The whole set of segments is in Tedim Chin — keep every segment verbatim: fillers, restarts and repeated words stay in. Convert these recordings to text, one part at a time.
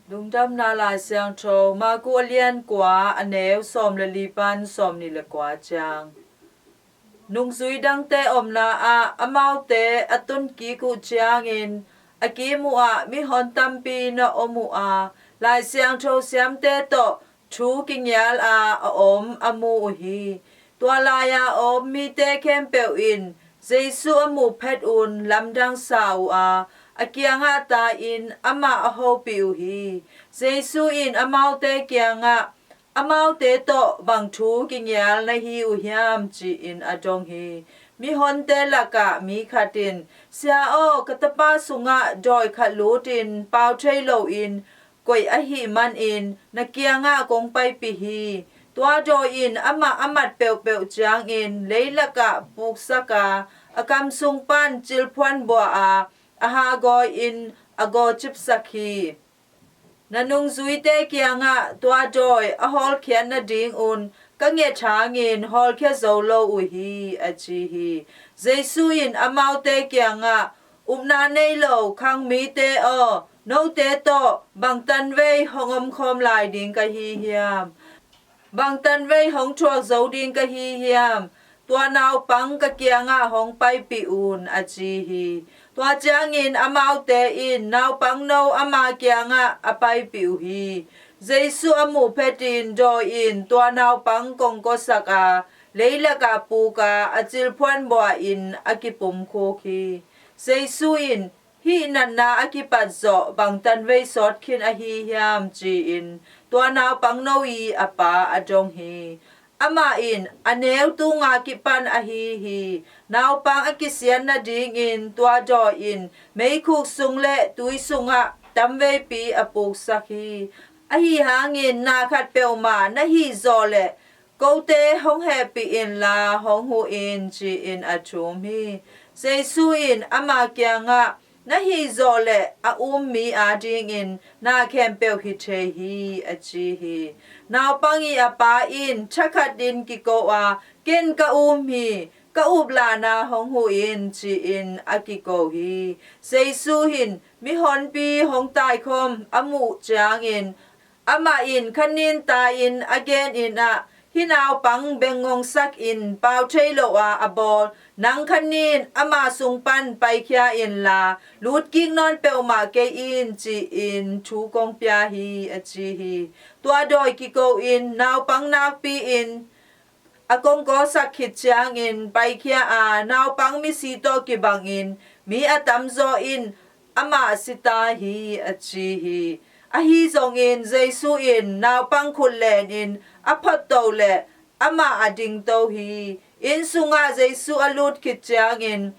Lungdamna Lai Siangtho, Marku a lian kua, a neu sawm le li pan sawm nih le kua ciang. Nungzui dangte omna ah amaute a tun kik uh ciangin, a kim uh ah mihon tampi na om uh a, Lai Siangtho siamte tawh thu kingial a a om a mu uh hi. Tua lai-a om mite khempeuh in Jesu a muh phet un lamdang sa uh a, a kiangah tai-in amah a hopih uh hi. Jesu in amaute kiangah, "Amaute tawh bang thu kingial na hi uh hiam?" ci-in a dong hi. Mihonte lakah mi khat in, "Sia aw, ka tapa sungah dawi khat lutin pau thei loin koih ahih manin na kiangah kong paipih hi. Tua dawi in amah a mat peuhpeuh ciangin leilakah puksak a, a kam sung pan cilphuan buah a, a hagawi-in a gawcipsak hi. Na nungzuite kiangah tua dawi a hawlkhiat nadingun ka nget hangin hawlkhia zo lo uh hi," a ci hi. Jesu in amaute kiangah, "Upna nei lo khang mite aw, note tawh bang tanvei hong omkhawm lai ding ka hi hiam? Bang tanvei hong thuak zo ding ka hi hiam? Tua naupang ka kiangah hong paipih un," a ci hi. Tua ciangin amaute in naupangno ama kiangah a paipih uh hi. Jesu a muh phetin dawi in tua naupang kongkawsak a, leilakah puk a, a cilphuan buah in a kipumkhuk hi. Jesu in, "Hih natna a kipat zawh bang tanvei sawt khin ahi hiam?" ci-in tua naupangno ii a pa a dong hi. Amah in, "A neu tunga kipan ahi hi. Naupang a kisiat nadingin tua dawi in meikhuk sung le tui sungah tamveipi a puksak hi. Ahi hangin na khat peuhmah na hih zawh leh kote hong hehpih inla hong huh in," ci-in a thum hi. Jesu in ama kiangah, "Na hih zawh leh a um mi adingin na khempeuh hi thei hi," a ci hi. Naupang ii a pa in thakhatin kiko a, "Ken ka um hi, ka up lahna hong huh in," ci-in a kiko hi. Jesu in mihonpi hong taikhawm a muh ciangin, amah in khanin tai-in a genin ah, "Hih naupang bengngongsakin pau thei lo a a bawl, nang khanin ama sung pan paikhia inla, lutkik nawn peuhmah kei in," ci-in thu kong pia hi, a ci hi. Tua dawi kiko-in naupang nakpi-in a kongkawsak khit ciangin paikhia a, naupang misi tawh kibangin mi a tamzaw in amah si ta hi, a ci hi. Ahi zongin Jesu in naupang khut lenin a photto le amah a dingto hi. Inn sungah Jesu a lut khit ciangin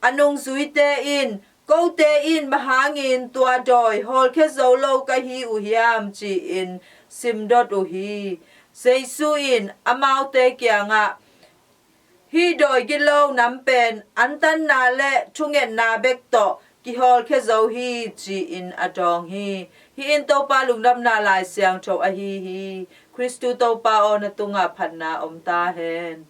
a nungzuite in, "Kote in bang hangin tua dawi hawlkhia zo lo ka hi uh hiam?" ci-in simdot uh hi. Jesu in amaute kiangah, "Hih dawi gilo nam pen antanna le thungetna bek tawh kihawlkhia zo hi," ci-in a dawng hi. Hih in Topa Lungdamna Lai Siangtho ahi hi. Khristu Topa aw, na tungah phatna om ta hen.